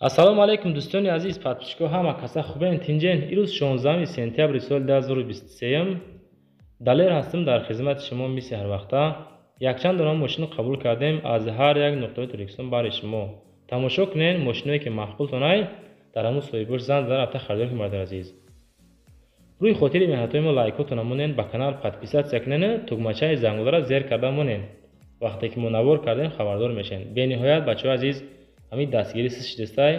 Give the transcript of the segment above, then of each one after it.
Ассалому алайкум, дӯстони азиз, подписчико, ҳама каса хубен, тинҷен? Ирӯз 16 сентябри соли 2023, Далер ҳастам дар хизмати шумо. Мисли ҳарвақта якчанд дона мошин қабул кардем аз ҳар як нуқтаи Тоҷикистон. Бари шумо тамошо кунен. Мошиное ки маъқултонай, дар ҳамун соҳибош занг зада, рафта харидор кунед. Бародари азиз, рӯи хотири меҳнатҳои мо лайкотона монен, ба канал подписаться кунен, тугмачаи зангулара зер карда монен. Вақте ки мо навор кардем, хабардор мешен. Бениҳоят, бачаҳои азиз, ҳамин дастгирӣ шидистай.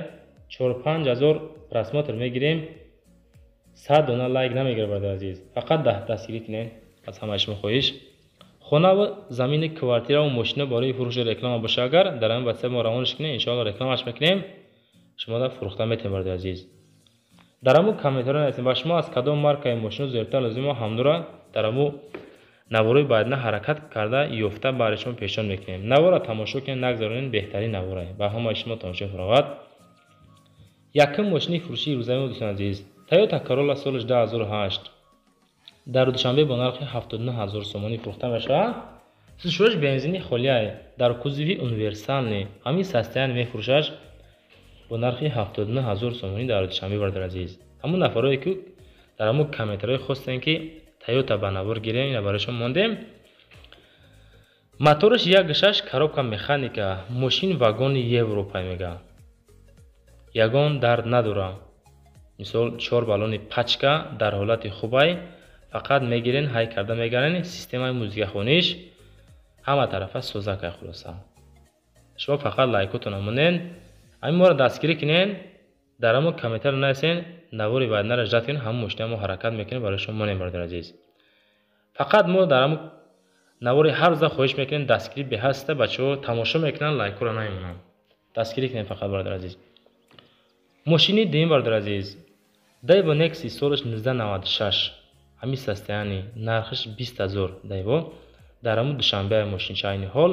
4-5 ҳазор просмотр мегирем, 100 дона лайк намегирад. Бародари азиз, фақат дастгирӣ кунен, аз ҳамаи шумо хоҳиш. Хонаву замини, квартираву мошина барои фурӯши реклама боша агар, дар ҳамин ватсап мо равонаш кунем, иншоалло рекламаш мекунем, шумо фурӯхта метавонед. Бародари азиз, дар ҳамун комментариҳо нависем, ба шумо аз кадом маркаи мошино зиёдтар лозимо. Ҳамдура дар ҳамун наворои баъдина ҳаракат карда, ёфта, барои шумо пешниҳод мекунем. Навора тамошо кунед, нагзаронед, беҳтарин наворае. Ба ҳамаи шумо тамошои фароғат. Якум мошини фурӯшии рӯзаи мо, дӯстони азиз, Тойота Королла, солаш 2008, дар Душанбе бо нархи 79 ҳазор сомонӣ фурӯхта мешавад. Сӯзишвориш бензини холияй, дар кузови универсальный. Ҳамин состояние мефурӯшаш бо нархи 79 ҳазор сомонӣ дар Душанбе. Бародари азиз, ҳамун нафарое ки дар ҳамун комментариҳое хостем, ки Тойота ба навор гирем, ина барои шумо мондем. Мотораш 1,6, коробка механика. Мошин вагони Европа мега, ягон дард надора. Мисол, чор баллони пачка дар ҳолати хубай. Фақат мегирен, ҳай карда мегарен. Системаи музикахониш ҳама тарафа созакай. Хулоса, шумо фақат лайкотона монен, ҳамин моро дастгирӣ кунен, дар ҳамон комментариро нависен, навори баъдинаро ждать кунен. Ҳамон мошина мо ҳаракат мекунем, барои шумо монем. Бародари азиз, фақат мо дар ҳамон навори ҳар рӯза хоҳиш мекунем, дастгирӣ беҳаста. Бачаҳо тамошо мекунанд, лайкҳоро намемонанд. Дастгирӣ кунем фақат, бародари азиз. Мошини дуюм, бародари азиз, Дэйво Некси, солаш 1996, ҳамин состояние, нархаш 20 000. Дэйво дар ҳамун Душанбе мошинча айни ҳол.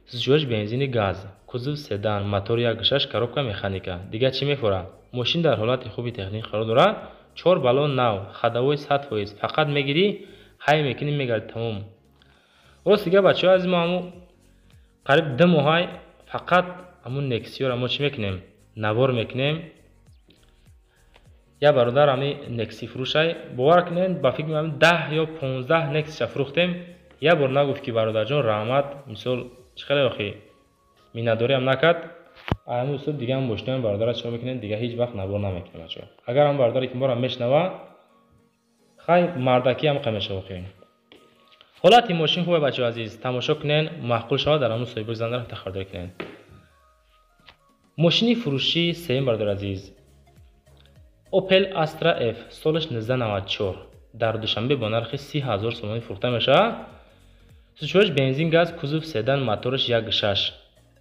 Сӯзишвориш бензини газ, кузов седан, мотор 1,6, коробка механика. Дигар чӣ мефорад? Мошин дар ҳолати хуби техникӣ қарор дорад, чор баллон нав, ходовой 100%. Фақат мегирӣ, ҳай мекунӣ, мегарди, тамом. Рост дига, бачаҳо азиз, мо ҳамун қариб 2 моҳай фақат ҳамун Нексиёро мо чӣ мекунем, навор мекунем. Як бародар ҳами Некси фурӯшай, бовар кунед, ба фикр меам, 10 ё 15 Нексиша фурӯхтем, як бор нагуфт, ки бародарҷон, раҳмат. Мисол, чӣ хеле охи миннатдориам накард. Ҳамин устод дига мошинаи бародара чико мекунем, дига ҳеҷ вақт навор намекунем. Бачаҳо, агар ҳам бародаре ки моро мешунава, хай, мардакӣ ҳам мешава охи. Ҳолати мошин хубе, бачаҳо азиз, тамошо кунен, маъқул шавад, дар ҳамун соҳибои зан рафта харидорӣ кунен. Мошини фурӯшии сеюм, бародари азиз, Opel Astra F, солаш 1994, дар Душанбе бо нархи 30 000 сомонӣ фурӯхта мешавад. Сӯзишвориш бензин газ, кузов седан, мотораш 1,6,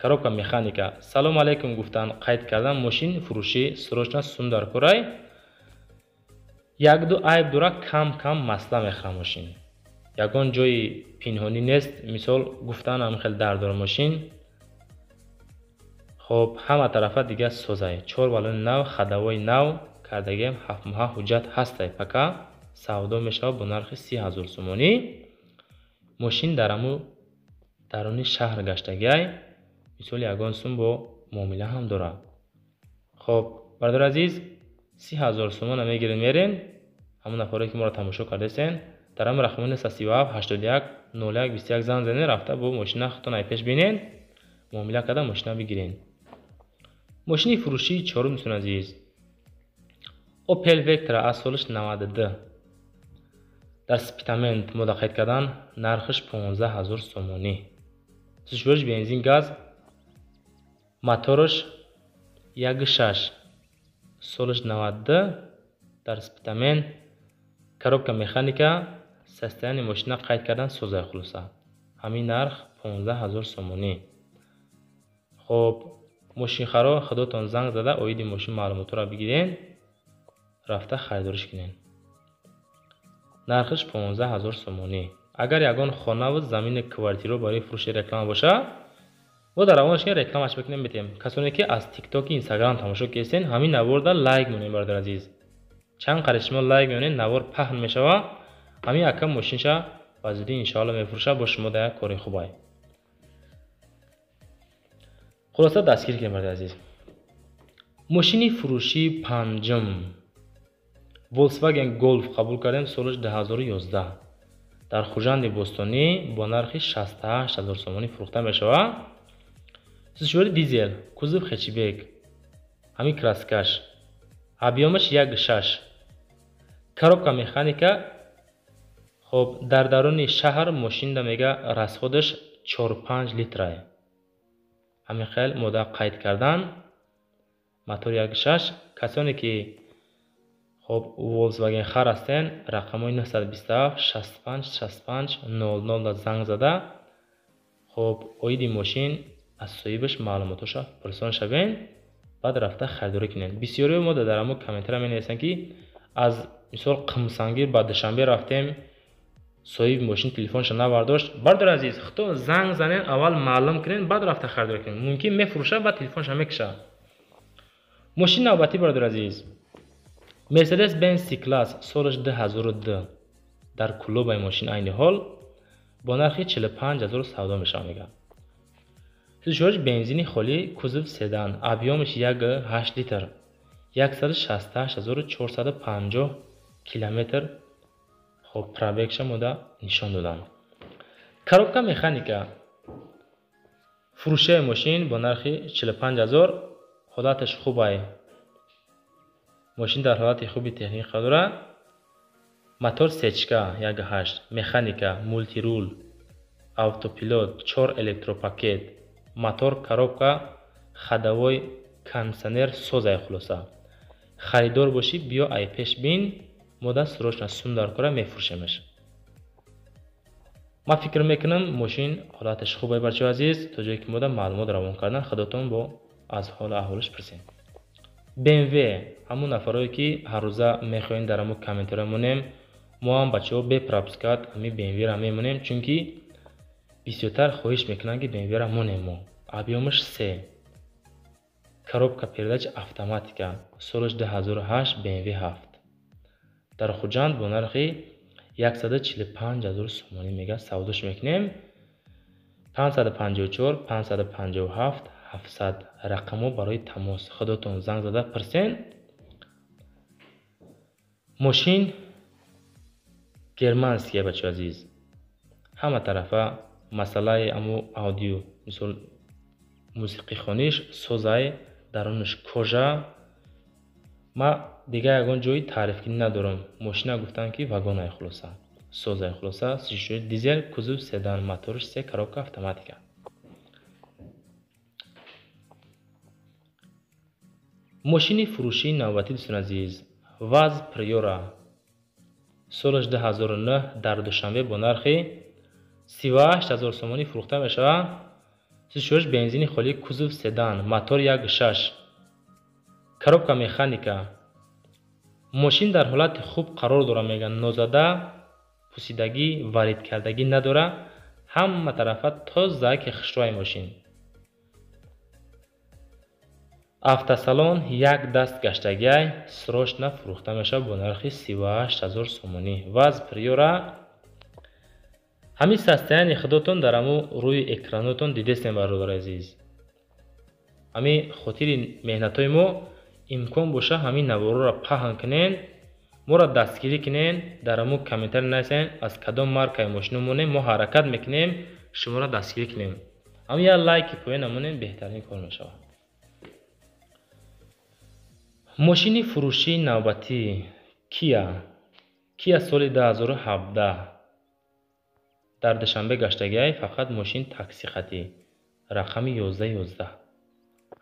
коробка механика. Салому алайкум гуфтан, қайд кардан, мошин фурӯшӣ, срочно сум дар корай. Якду айб дора, кам кам масла мехӯрад мошин, ягон ҷои пинҳонӣ нест. Мисол, гуфтан, ҳам хеле дард дора мошин. Хоб, ҳама тарафа дига созай, чор баллони нав, ходовои нав кардагиам, 7 моҳа ҳуҷҷат ҳастай. Пока савдо мешавад бо нархи 30 000 сомонӣ. Мошин дар ҳамун даруни шаҳр гаштагиай. Мисоли, ягон сум бо муомила ҳам дорад. Хоб, бародари азиз, 30 000 сомона мегирен, мерен. Ҳамон нафаре ки моро тамошо кардасен, дар ҳамин рақами 937 81 01 21 занг занен, рафта бо мошина худтон ай пеш бинен, муомила карда, мошина бигирен. Мошини фурӯшии чорум, дӯстони азиз, Opel Vectra аз солаш 92, дар Спитамент мода қайд кардан, нархаш 15 000 сомонӣ. Сӯзишвориш бензин газ, мотораш 1,6, солаш 92, дар Спитамент, коробка механика. Состояние мошина қайд кардан созай. Хулоса, ҳамин нарх 15 000 сомонӣ. Хоб, мошинхаро худотон занг зада, оиди мошин маълумотҳоро бигирен, рафта харидориш кунен. Нархаш 15 000 сомонӣ. Агар ягон хонаву замини, квартиро барои фурӯши реклама боша, мо дар равонаш рекламаш мекунем, метем. Касоне ки аз Тиктоки, Инстаграм тамошо кестен, ҳамин наворда лайк монем. Бародари азиз, чанд қадр шумо лайк мемонед, навор паҳн мешава. Ҳамин ака мошинша ба зудӣ, иншоалло, мефурӯша. Бо шумо да як кори хубай. Хулоса, дастгир кунем, бародари азиз. Мошини фурӯшии панҷум Volkswagen Golf қабул кардем, солаш 2011 дар Хуҷанди Бостонӣ бо нархи 68 000 сомонӣ фурӯхта мешавад. Сӯзишвори дизел, кузов хэтчбек, ҳамин краскаш, объёмаш 1,6, коробка механика. Хоб, дар даруни шаҳр мошинда мега расходаш 4-5 литрае. Ҳамин хел мода қайд кардан. Мотор 1,6. Касоне ки хоб Volkswagen хар ҳастен, рақамҳои 927 65 65 00 занг зада, хоб оиди мошин аз соҳибаш маълумотоша пурсон шавен, баъд рафта харидорӣ кунед. Бисёриҳо мо дар ҳамон комментария менависанд, ки аз мисол Қумсангир ба Душанбе рафтем, соҳиби мошин телефонша навардошт. Бародари азиз, худто занг занен, аввал маълум кунед, баъд рафта харидорӣ кунед. Мумкин мефурӯшад, баъд телефонша мекушад. Мошини навбатӣ, бародари азиз, Mercedes Benz C-Class, солаш 2002 дар Кулобаи мошин айни ҳол бо нархи 45 000 савдо мешавад мегӯяд. Сӯзишвориш бензини холӣ, кузов седан, объёмаш 1,8 литр, 168 450 километр хоб пробегша мода нишон доданд. Коробка механика. Фурӯшаи мошин бо нархи 45 000, ҳолаташ хубай. Мошин дар ҳолати хуби техникӣ қарор дорад. Мотор сечка 1,8, механика, мултирул, автопилот, 4 электропакет, мотор, коробка, ходовой, кондитсионер созай. Хулоса, харидор бошӣ, биё ай пеш бин, мода срочно сум дар кора мефурӯшемаш. Ман фикр мекунам, мошин ҳолаташ хубай, бачаҳои азиз, то ҷое ки мода маълумот равон кардан, худотон бо аз ҳолу аҳволаш пурсем. BMW, ҳамон нафарое ки ҳаррӯза мехоҳем дар ҳамон комментария монем, мо ҳам бачаҳо бе пропускат ҳамин BMW-ра мемонем, чунки бисёртар хоҳиш мекунанд, ки BMW-ра монем мо. Объёмаш 3, коробка передач автоматика, солаш 2008, BMW 7 дар Хуҷанд бо нархи 145 000 сомонӣ мега савдош мекунем. 554 557 700 рақамҳо барои тамос, худотон занг зада пурсен. Мошин германския, бачаҳои азиз, ҳама тарафа масъалаи амо аудио, мисол мусиқихониш созай, дарунаш кожа. Ма дигар ягон ҷои таърифкунӣ надорам. Мошина гуфтанд, ки вагонай, хулоса созай. Хулоса, сишӯи дизел, кузов седан, моторш се, коробка автоматика. Мошини фурӯшии навбатӣ, дӯстони азиз, ВАЗ Приора, солаш 2009 дар Душанбе бо нархи 38 000 сомонӣ фурӯхта мешавад. Сишӯш бензини холӣ, кузов седан, мотор 1,6, коробка механика. Мошин дар ҳолати хуб қарор дорад, мегӯянд, нозада, пусидагӣ, варидкардагӣ надорад, ҳама тарафа тоза ки хушрӯи мошин. Автосалон як даст гаштагиай, срочно фурӯхта мешавад бо нархи 38 000 сомонӣ. ВАЗ Приора ҳамин состояние худотон дар ҳамун рӯи экранотон дидестем, бародари азиз. Ҳамин хотири меҳнатҳои мо имкон боша, ҳамин наворҳоро паҳн кунен, моро дастгирӣ кунен, дар ҳамун комментарий нависен, аз кадом маркаи мошино монем, мо ҳаракат мекунем шуморо дастгирӣ кунем. Ҳамин як лайки поён намонем, беҳтарин кор мешавад. Мошини фурӯшии навбатӣ Kia. Kia соли 2017 дар Душанбе гаштагиай, фақат мошин такси хатӣ, рақами 11 11,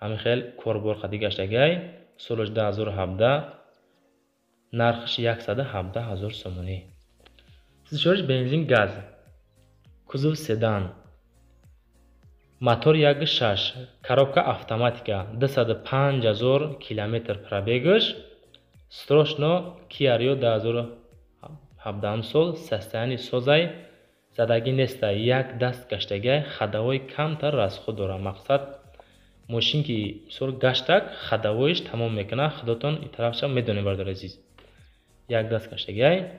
ҳамин хел корбор хатӣ гаштагиай, солаш 2017, нархаш 117 000 сомонӣ. Сишориш бензин газ, кузов седан, мотор 1,6, коробка автоматика, 205 000 километр пробегаш. Срочно Kia Rio 2017 сол, состояние созай, задагӣ неста, як даст гаштагиай, ходовой камтар расход дорад. Мақсад, мошин ки мисол гаштак, ходовойш тамом мекунад, худотон ин тарафша медонед, бародари азиз. Як даст гаштагиай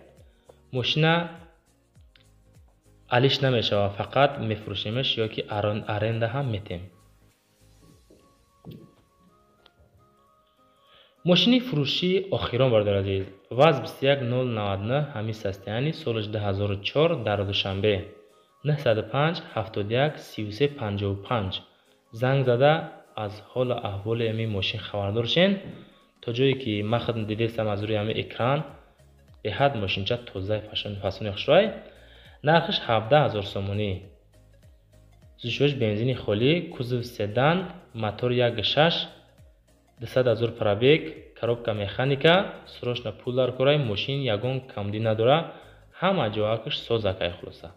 мошина алиш намешавад, фақат мефурӯшемаш ё ки аренда ҳам метем. Мошини фурӯшии охирон, бародари азиз, ВАЗ 21099, ҳамин состояние, солаш 2004, дар Душанбе. 905 71 33 55 занг зада, аз ҳолу аҳволи ҳамин мошин хабардор шен. То ҷое ки ман худам дидестам аз рӯи ҳамин экран, беҳад мошинча тозаи, фасони хушрӯй. Нархаш 17 000 сомонӣ. Сӯзишвориш бензини холӣ, кузов седан, мотор 1,6, 200 000 пробег, коробка механика. Срочно пул дар кораи. Мошин ягон камдӣ надора, ҳама ҷоакаш созакай. Хулоса,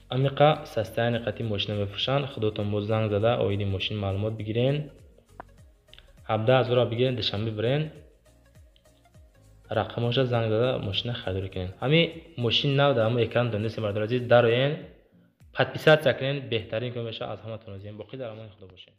амиқа состояние қати мошина мефурӯшанд. Худотон боз занг зада, оиди мошин маълумот бигирен. 17 000-ро бигирен, Душанбе бирен, рақамоша занг зада, мошина харидорӣ кунед. Ҳамин мошин нав дар ҳамон экран донистем. Бародари азиз, дароен, подписаться кунед, беҳтарин кор мешавад. Аз ҳаматон розием. Боқӣ дар амони Худо бошед.